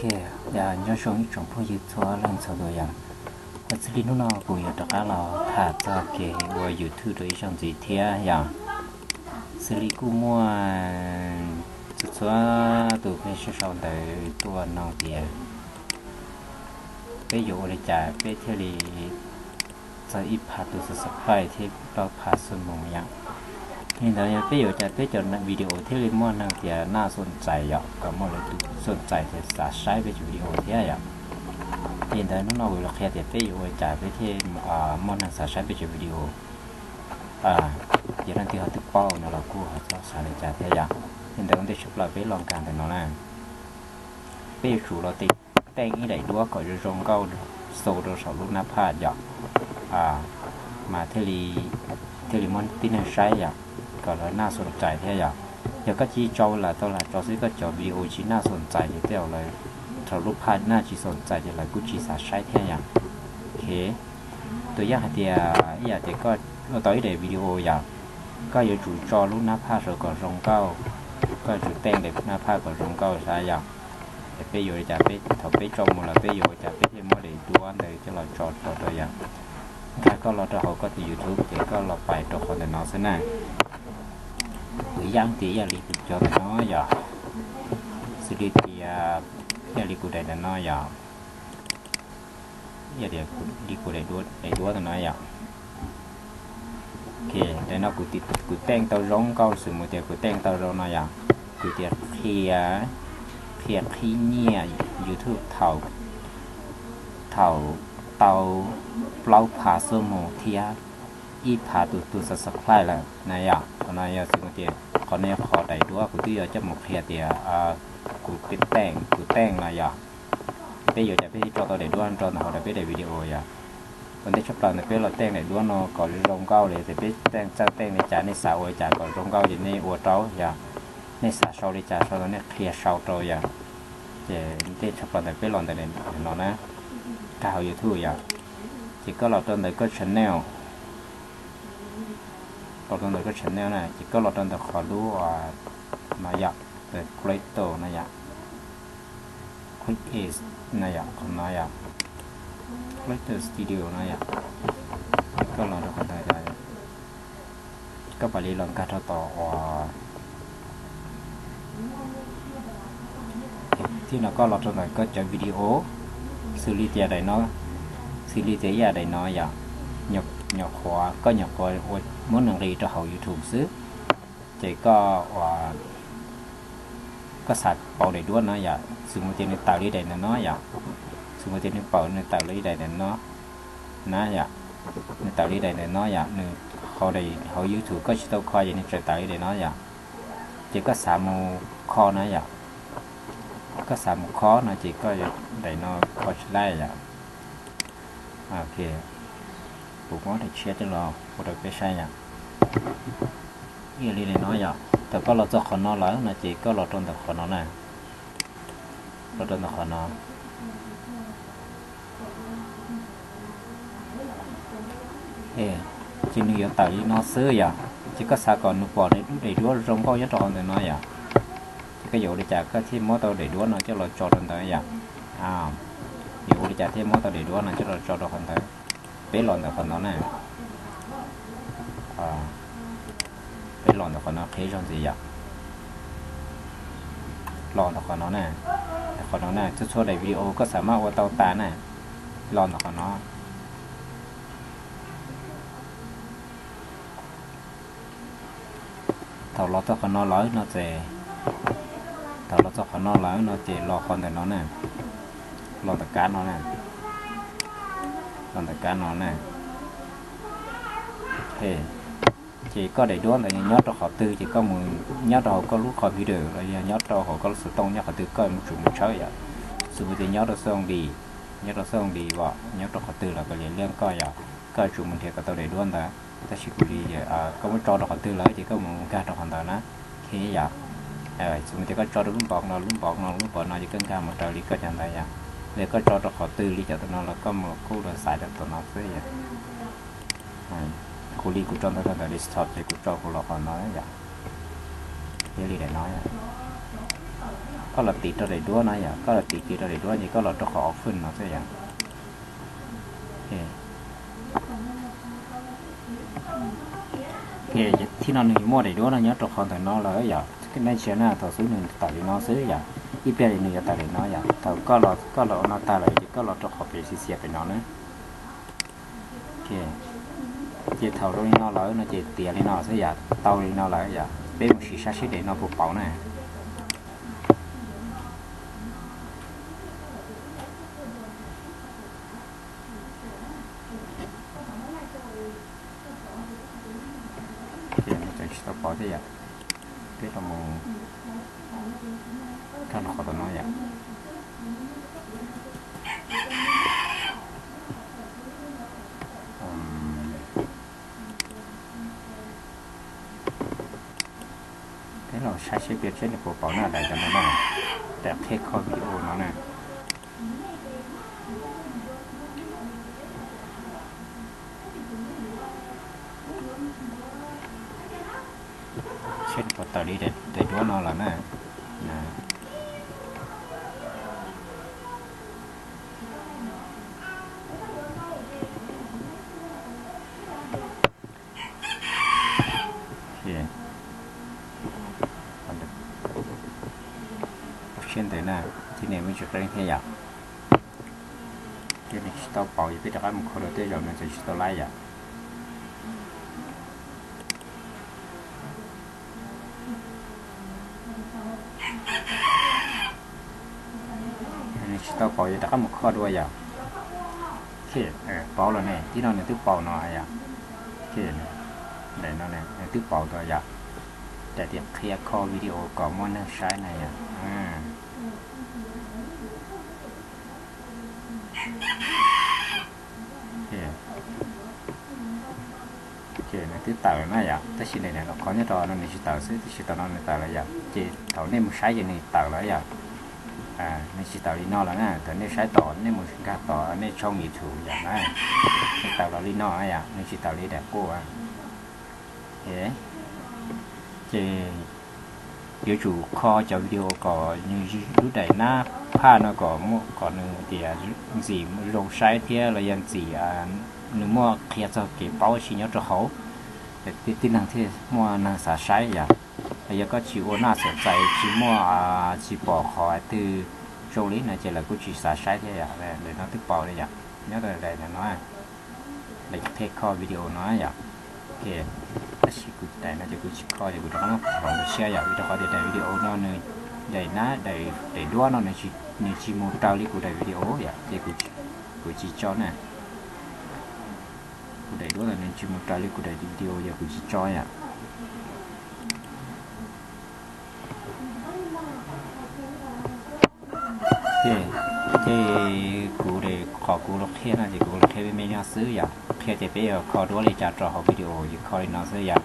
Ok, nyob zoo ib tsoom phooj ywg txhua leej txhua tus yom. Ua txij li hnub no kuv yuav rov qab los tham txog kev ua YouTube rau ib zaug ntxiv thiab yom. Xws li kuj muaj txhua txhua tus pheej sau sau ntawv tuaj nug tias peb yuav ua li cas peb thiaj li txog ib phav tus subscribe thiab plaub phav xuab moos yom. Li ntawd yog peb yuav ua cas peb cov video thiaj li muaj neeg tias naj xom txais yom, kom muaj lawv tus xom txais thiab xav saib peb cov video thiab yom. Li ntawd hnub no kuv los qhia tias peb yuav ua li cas peb thiaj muaj neeg xav saib peb cov video. Yog leej twg ho twb paub no los kuj ho txhob xav li cas thiab yom. Li ntawd ua ntej tshaj plaws peb los nkag ntawm no na. Peb yuav tsum los teej ib daim duab kom zoo zoo nkauj xau rau saum lub nab phaj yom, mas thiaj li muaj tib neeg saib yom, kom lawv naj xom txais thiab yom. Yog koj cia li tso lam tau lam tso xwb koj cov video tsis naj xom txais ces tej zaum lawv, thaum lub phaj naj tsis xom txais ces lawv kuj tsis xav saib thiab yom. Ok, tus yam hais tias ib yam tias koj ua tau ib daim video yom, koj yuav tsum tso lub nab phaj saud kom zoo nkauj, koj yuav tsum teej daim nab phaj kom zoo nkauj saib yom. Es peb yuav li cas peb thaum peb tso mus lawm peb yuav ua cas peb thiaj muab daim duab ntawd coj los tso rau yom. Nkag koj los rau hauv koj tus YouTube ces koj los pais rau qhov ntawm no xwb na. Kuv yam tias ib yam li kuv cov ntawm no yom, xws li tias ib yam li kuv daim ntawm no yom, ib yam li kuv daim duab ntawm no yom. Ok, daim no kuv teej tau zoo nkauj xws mus tias kuv teej tau zoo no yom, kuv tias qhia, qhia qhib nyiaj YouTube thaum, thaum tau plaub phav xuab moos thiab ib phav tus tus subscribe lawm na yom. Qhov no yog xws mus tias qhov no yog qhov daim duab kuv twb yuav coj mus qhia tias kuv teej, kuv teej no yom. Peb yuav cas peb thiaj tso tau daim duab no rau ntawm hauv peb daim video yom. Ua ntej tshaj plaws ntawd peb los teej daim duab no kom zoo nkauj li tias peb teej txawj teej li cas, nej xav ua li cas kom zoo nkauj ces nej ua rau yom. Nej xav sau li cas sau rau, nej qhia sau rau yom. Ces ua ntej tshaj plaws ntawd peb los ntawm no na, nkag hauv YouTube yom. Ces koj los rau ntawm koj channel, los rau ntawm koj channel na ces koj los rau ntawm qhov lub no yom, ntawm Creator no yom, Create no yom, qhov no yom, Creator Studio no yom. Koj los rau qhov ntawd, koj mam li los nkag rau tom uas, thiab no koj los rau ntawm koj cov video, xws li tias daim no, xws li tias ib yam daim no yom, nyuam qhuav koj nyuam qhuav ua muab nws nqis rau hauv YouTube xwb, ces koj ua, koj xav pauv daim duab no yom, xws mus tias nws tawm li daim ntawm no yom, xws mus tias nws pauv nws tawm li daim ntawm no na yom, nws tawm li daim ntawm no yom, nws hauv, hauv YouTube koj tsis tau kho ces nws tseem tawm li daim no yom, ces koj xav mus kho na yom, koj xav mus kho no ces koj daim no kho tsis laij yom. Ok, kuv muab daim tshiab coj los ua rau peb saib yom. Ib yam li daim no yom, thaum koj los txog qhov no lawm no ces koj los rau ntawm qhov no na, los rau ntawm qhov no. Ces nws yuav tawm li no xwb yom, ces koj xav kom nws pom daim duab zoo nkauj nyob rau qhov ntawm no yom. Ces koj yuav ua li cas koj thiaj muab tau daim duab no coj los tso rau ntawd yom. Yuav ua li cas thiaj muab tau daim duab no coj los tso rau qhov ntawd. Peb los ntawm qhov no na, peb los ntawm qhov no qhib zog ntxiv yom. Los ntawm qhov no na, ntawm qhov no na, txhua txhua daim video koj xav maj ua tau tas na, los ntawm qhov no. Thaum los txog qhov no lawm no ces, thaum los txog qhov no lawm no ces los qhov ntawm no na, los ntawm kab no na, los ntawm kab no na. Ces koj daim duab ntawd nyob rau qhov twg ces koj mus nyob rau hauv koj lub computer los yog nyob rau hauv koj lub xov tooj nyob qhov twg koj yuav tsum mus tshawb yom. Xws mus tias nyob rau xoo dis, nyob rau xoo dis os, nyob rau qhov twg los koj liam liaj koj yom, koj yuav tsum mus nrhiav kom tau daim duab ntawd. Tab sis kuv li koj muab tso rau qhov twg lawm ces koj mus nkag rau qhov ntawd na. Ok yom. Xws mus tias koj tso rau lub npoo no, lub npoo no, lub npoo no ces koj nkag mus raws li koj cov ntawd yom. Los koj tso rau qhov twg li cov tus no los koj mus kuj rau xaiv rau tom no xwb yom. Kuv li kuv tso ntawd rau ntawm desktop ces kuv tso kuv los qhov no yom. Yog li daim no yom. Koj los tiv rau daim duab no yom, koj los tiv tiv rau daim duab ces koj los rau qhov option no xwb yom. Ces thib no nws muaj daim duab no nyob rau qhov ntawm no lawm yom. Nej ntsia na, thaum xub nws tawm li no xwb yom, ib pliag li nws yuav tawm li no yom. Thaum koj los, koj los ua no tag lawm ces koj los rau qhov pem xiav xiav pem no na. Ces thaum zoo li no lawm no ces tiav li no xwb yom, tau li no lawm yom. Peb mus sim saib seb daim no puas pauv na. Ces tseem tsis tau pauv thiab yom. Peb los mus kaj qhov tom no yom. Peb los saib seb peb seb nws puas pauv na, daim cov no na, daim qhia kho video no na. Seb nws puas tawm li daim duab no lawm na. Siab ntev na, thiab nws muaj tsis qeeb thiab yom. Ces nws tsis tau pauv, yog peb rov qab mus kho dua tej zaum nws tseem tsis tau laib yom. Nws tsis tau pauv, yog rov qab mus kho dua yom. Pauv los ne, tib no nws twb pauv no yom. Daim no nws twb pauv tau yom. Daim tias qhia kho video kom muaj neeg saib na yom. Ces nws twb tawm na yom, tab sis daim qhov nyob rau no nws tsis tawm xwb, tab sis tom no nws tawm lawm yom. Ces thaum nej mus saib ces nws tawm lawm yom. Nws tsis tawm li no lawm na, thaum nej saib tom nej mus nkag tom nej tshooj YouTube yom na, nws tawm los li no yom, nws tsis tawm li daim quaj. Ces yuav tsum kho cov video kom nws lub daim nab phaj no kom muaj, kom nws tias ntxim zoo saib thiab los yog ntxim nws muaj qhia txog kev paub tsis nyob rau hauv, tib neeg thiaj muaj neeg xav saib yom. Los yog koj tsis ua naj xom txais, tsis muaj, tsis pom qhov twg zoo li no ces lawv kuj tsis xav saib thiab yom. Daim no twb pauv li yom, nyob rau daim no, daim qhia kho video no yom. Tab sis kuv daim no ces kuv tsis kho ces kuv rov qab muab hloov mus tshiab yom, vim rau qhov tias daim video no nws, daim nab, daim duab no nws tsis mus raws li kuv daim video yom, ces kuv tsis tso na. Kuv daim duab no nws tsis mus raws li kuv daim video yog kuv tsis tso yom. Ces kuv daim, qhov kuv los qhia no ces kuv los qhia me me no xwb yom. Qhia ces peb yuav kho duab li cas rau hauv video ces kho li no xwb yom.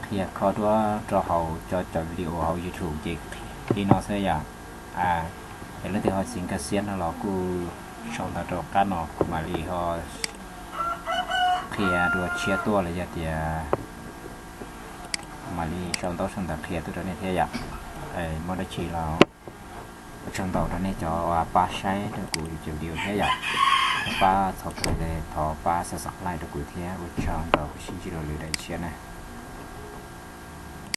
Qhia kho duab rau hauv cov, cov video hauv YouTube ces li no xwb yom. Yog leej twg ho tsis nkag siab no los kuj sau ntawv rau qab no kuv mam li ho qhia dua tshiab tuaj los yog tias mam li sau ntaub sau ntawv qhia tuaj rau nej thiab yom. Muaj dab tsi los ua tsaug ntau rau nej cov uas pab saib rau kuv cov video thiab yom. Pab txhawb nqa, thov pab subscribe rau kuv thiab, ua tsaug ntau, kuv sib ntsib dua lwm daim tshiab na.